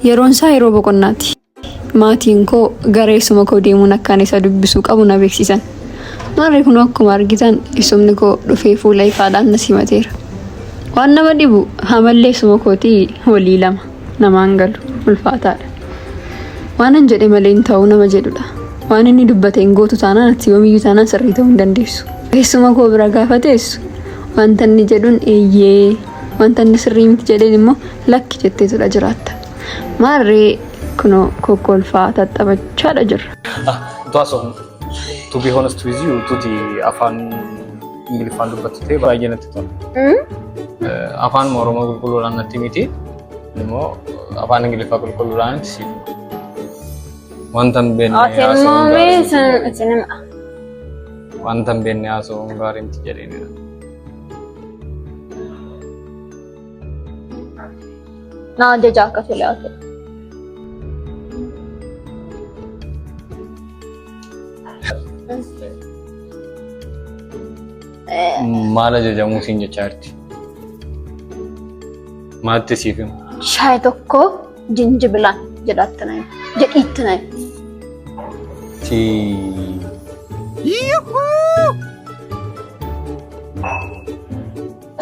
Yeroon isaa yeroo boqonnaati. Maatiin koo gara eessuma koo deemuun akkaan isa dubbisuu qabu na beeksisan. Maarree kunoo akkuma argitan eessumni koo dhufee fuula ifaadhaan na simateera. Waan nama dhibu amalli eessuma kootii walii lama namaan galu ulfaataadha. Waanan jedhe malee hin ta'u nama jedhudha. Waan inni dubbate hin gootu taanaan ati yoomiyyuu taanaan sirrii ta'uu hin dandeessu. Eessuma koo bira gaafa teessu wanta inni jedhuun eeyyee wanta inni sirrii miti jedheen immoo lakki jetteetudha jiraatta. Maarree kunoo kokkolfaa tattaphachaadha jirra. Utuu haasofnu to be honest with you tuti afaan Ingiliffaan dubbattu ta'e baay'ee natti tola. Afaan Oromoo qulqulluudhaan natti miti. Immoo afaan Ingiliffaa qulqulluudhaan siif wanta hin beekne Ati immoo haasa'uun mee gaarii miti. isin isin hima. Wanta hin beekne haasa'uun gaarii miti jedheenidha. Na ajaja akka tole haa ta'u. Maal ajajamuu siin jechaa jirti? Maaltti siif himu? Shaayii tokko jinjibilaan jedhaatti na himi. Jedhiitti na himi. Tii.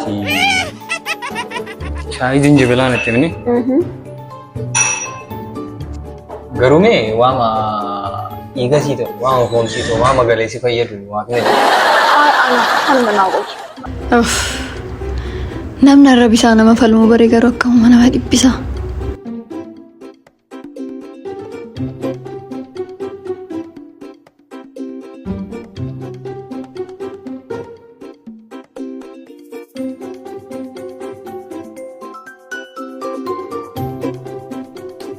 Tii. Shaayii jinjibilaan itti himni. Garuu mee waama dhiiga sii ta'u, waama foon sii ta'u, waama galee si fayyadu waaf ni Ana kanuma naa godhi. Uff. Namni arraba isaa nama falmuu bare garuu akkamuma nama dhiphisa.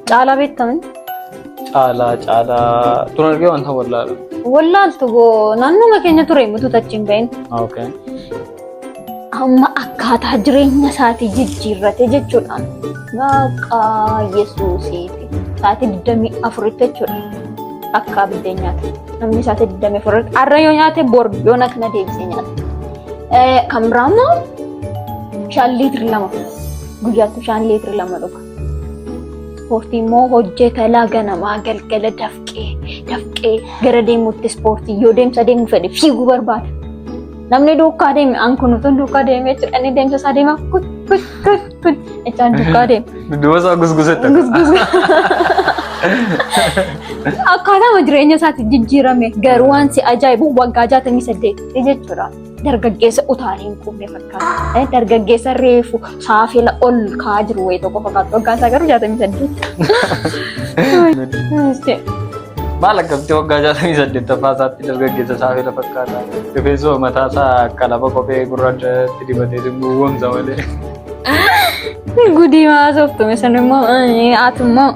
Caalaa beektamin? Caalaa caalaa tun argee wanta wallaalu. Wallaaltu goo naannoma keenya ture mutu tachi hin bahin. Okay. Amma akkaataa jireenya isaatii jijjiirrate jechuudhaan maqaa Yesuusiiti. Sa'aatii 24 jechuudha. Akka abiddeen nyaata. Namni sa'aatii 24 har'a yoo nyaate bor yoona kana deebisee nyaata. Kan biraa immoo bishaan liitiri 2 guyyaatti bishaan liitiri 2 dhuga. Ispoortii immoo hojjeta laga namaa galgala dafqee dafqee gara deemutti ispoortii yoo deemsa deemu fedhe fiiguu barbaada. Namni duukaa deeme an kun utuun duukaa deeme jechuudha inni deemsa isaa deema kut kut kut kut jechaan duukaa deema. Dudduuba isaa gusgusetta. Gusgus. Akkaataama jireenya isaatti jijjiirame garuu waan si ajaa'ibu waggaa 68 jechuudha. Dargaggeessa utaalee hin quufne fakkaata. Dargaggeessa reefu saafela ol ka'aa jiru wayii tokko fakkaata. Waggaan isaa garuu 68. Maal akkamitti waggaa 68ffaa isaatti dargaggeessa saafela fakkaata. Rifeensuma mataa isaa akka lafa kophee gurraachatti dibatee si gowwoomsa malee. Gudii maa sooftume sun immoo ati immoo.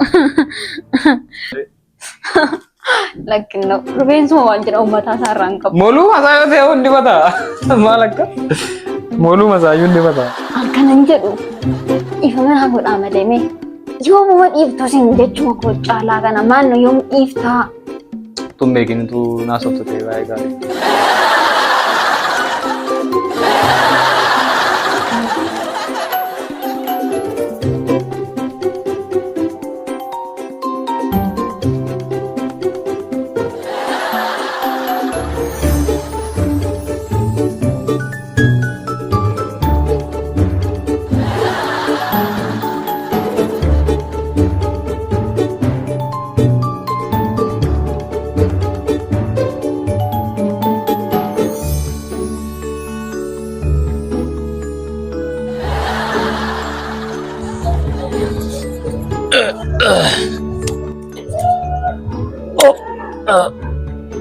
Lakkinno rifeensuma waan jedhamu mataa isaa irraa hin qabu. Moluu mataa yoo ta'e hundi mataa. Maal akka? Moluu mataa iyyuu hundi mataa. Akkanan jedhu ifama naa godhaa malee mee yoomuma dhiiftu sin jechuma koo caalaa kana maanno yoom dhiiftaa? Tun beekinitu naasoftu ta'e baay'ee gaarii.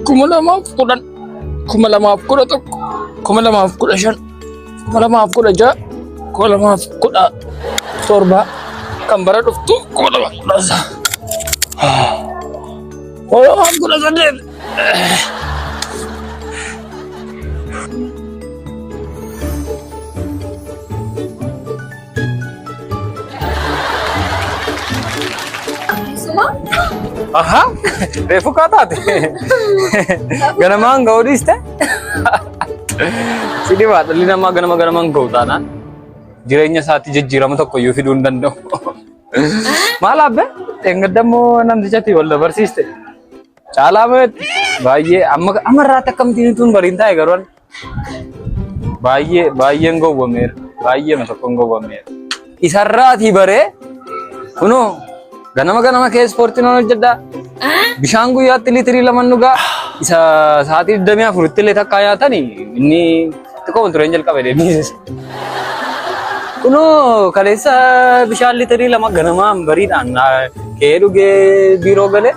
2010, 2011, 2015, 2016, 2017, kan bara dhuftu 2019, 2018. Aha, reefu kaa taate. Ganamaan ga'uu dhiiste. Si dhibaa dhalli namaa ganama ganamaan ga'u taanaan jireenya isaatti jijjiirama tokko iyyuu fiduu hin danda'u. Maal abbe? Dheengadda immoo namtichatti wal dabarsiiste. Caalaa baay'eetti baay'ee amma ammarraatti akkamittiin tun bariin taa'e garuu baay'ee baay'een gowwameera. Baay'ee tokkoon gowwameera. Isarraatii baree kunoo ganama ganama kee ispoortii nan hojjedha. Bishaan guyyaatti liitirii 2 dhugaa. Isa sa'aatii 24tti illee takkaa nyaatani inni xiqqoo wal tureen jalqabe deebiis. Kunoo kaleessa bishaan liitirii 2 ganamaan bariidhaan kee dhugee biiroo galee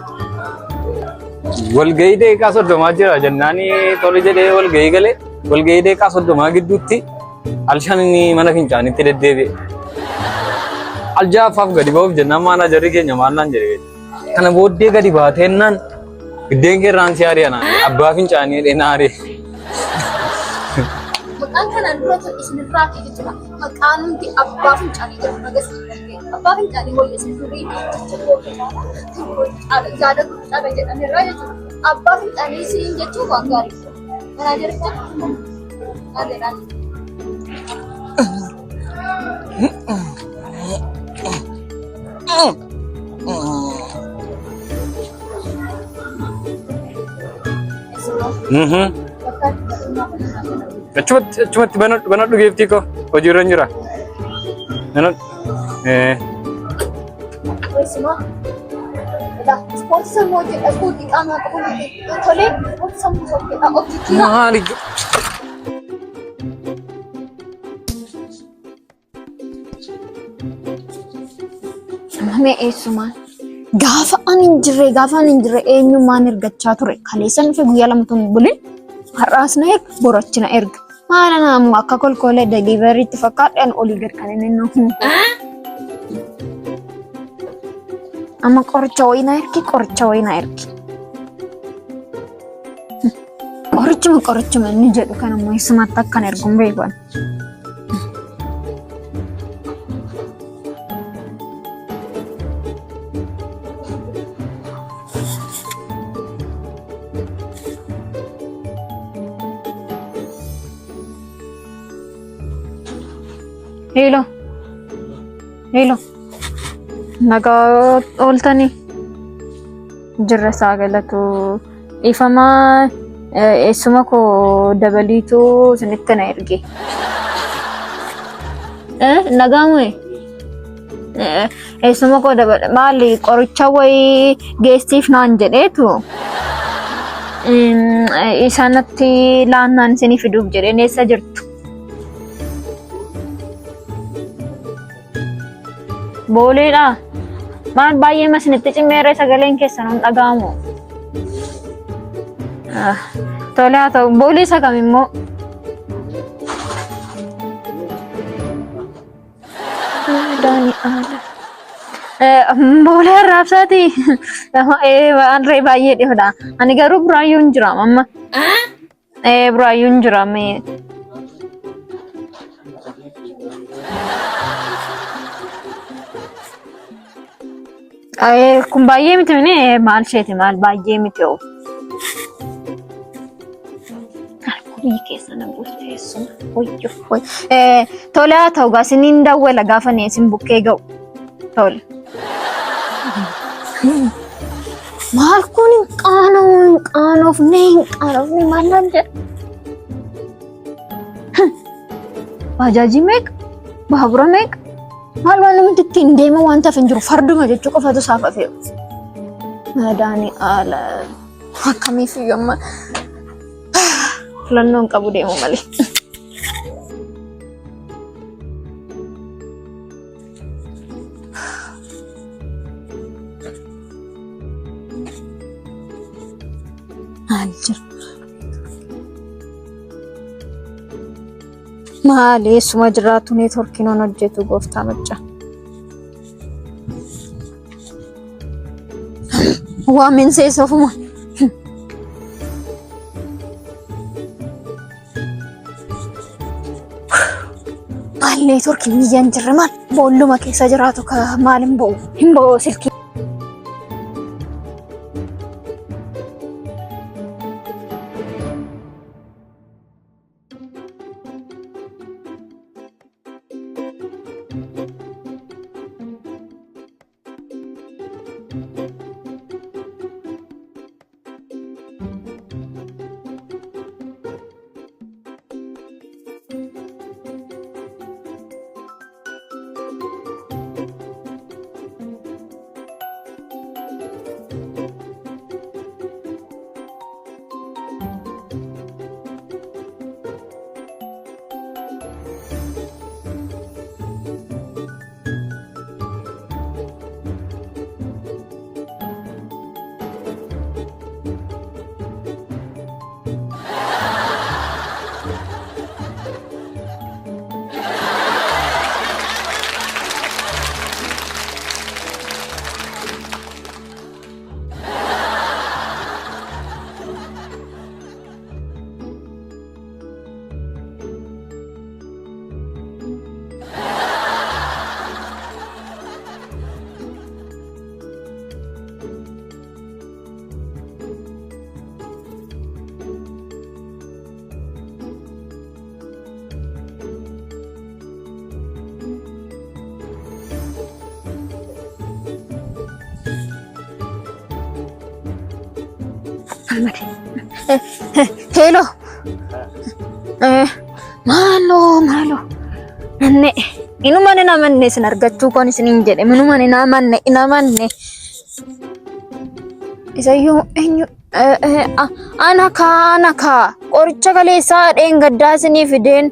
walgahii daqiiqaa 30 jira jennaani tole jedhee walgahii galee walgahii daqiiqaa 30 gidduutti al shan inni mana fincaanitti deddeebi'e. Al ja'affaaf gadi ba'uuf jennaan maanaajarri keenya maal naan jedhe. Kana booddee gadi baateennaan biddeen kee irraan si ari'a naan jedhe. Abbaa fincaanii jedhee na ari'e. Maqaan kanaan dura ture isinirraa ka'e jechuudha. Maqaan hundi abbaa fincaanii jedhu nagas abbaa fincaanii wayya isin durii jecha goota caala caala yaada caala jedhamerraa jechuudha. Abbaa fincaanii siin jechuun waan gaarii. Manaajericha gaariidhaan. Achumatti achumatti banadhu banadhu geeftii koo hojiirra hin jira. Banadhu. Ispoortii sammuu hojjedha. Ispoortii qaamaa qabu tolee ispoortii sammuu hojjedha. Of jijjiiraa. Maali? Mee eessumaan? Gaafa ani hin jirre gaafa ani hin jirre eenyummaan ergachaa ture. Kaleessan dhufe guyyaa lama tun bulin har'aas na erga borachi na erga. Maala naamu akka kolkoolee deliiveriitti fakkaadhe ani olii gad kan inni nu. Amma qoricha wayii na ergi qoricha wayii na ergi. Qorichuma qorichuma inni jedhu kan ammoo eessumatti akkan ergu hin beeku ani. Hello. Hello. Nagaa ooltanii jirra isaa galatu. Dhiifama eessuma koo dabaliitu isinitti na erge. Nagaa mu'e. Eessuma koo dabala maali qoricha wayii geessiif naan jedheetu isaanatti laannaan isinii fiduuf jedheen eessa jirtu? Booleedha. Maal baay'ee masinitti cimeeree sagaleen keessan hin dhaga'amu. Tole haa ta'u boolee isa kam immoo? Daani aala. Boolee arraabsaati. Anree baay'ee dhiyoodha. Ani garuu buraayyuu hin jira amma. Buraayyuu hin jira mee. Kun baay'ee miti mini maal isheeti maal baay'ee miti oo. Biyyi keessa na buuste eessuma wayyo way. Tole haa ta'u gaa isiniin dawwala gaafa ani isin bukkee ga'u. Tole. Maal kun hin qaanoo hin qaanofne hin qaanofne maal naan jedha. Baajaajii meeqa? Baabura meeqa? Maal waan namni ittiin deema waan tafe hin jiru farduma jechuu qofatu isaaf hafe. Madaani haala akkamiif iyyuu amma filannoo hin qabu deemu malee. Maal jira? Maali eessuma jiraatu neetworkiin hon hojjetu gooftaa macca. Waamin seesa ofuma. Maal neetworkiin biyya hin jirre maal boolluma keessa jiraatu ka maal hin bo'u hin bo'u silkii. Gammade. Heeloo. Maaloo maaloo. Nanne inuma hin amanne isin argachuu koon isiniin jedhe minuma hin amanne hin amanne. Isayyuu eenyu ana kaa ana kaa qoricha kaleessaa dheengaddaa isinii fideen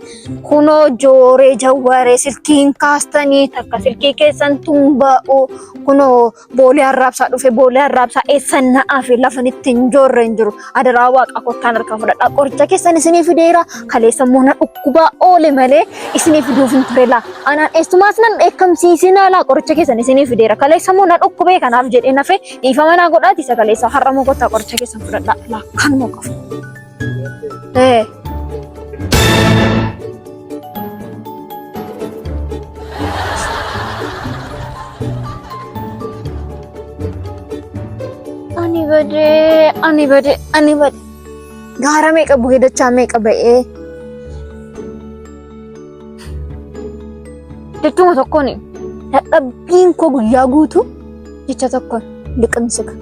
kunoo jooree jawwaree silkiin kaastanii takka silkii keessan tumba'u kunoo Boolee arraabsaa dhufe boolee arraabsaa eessan na'aa fi lafan itti hin joorre hin jiru. Adaraa waaqa kottaan harkaa fudhadhaa. Qoricha keessan isinii fideera. Kaleessa immoo na dhukkubaa oole malee isinii fiduuf hin ture laa. Anaan eessumaas nan dheekkamsiisinaa laa qoricha keessan isinii fideera. Kaleessa immoo na dhukkubee kanaaf jedhee nafe dhiifama naa godhaati isa kaleessa har'a immoo kottaa qoricha keessan fudhadhaa laa kanuma qofa. Ee. Ani badee, ani badee, ani badee. Gaara meeqa bu'ee dachaa meeqa ba'ee. Jechuma tokkoon dadhabbiin koo guyyaa guutuu jecha tokkoon liqimsika.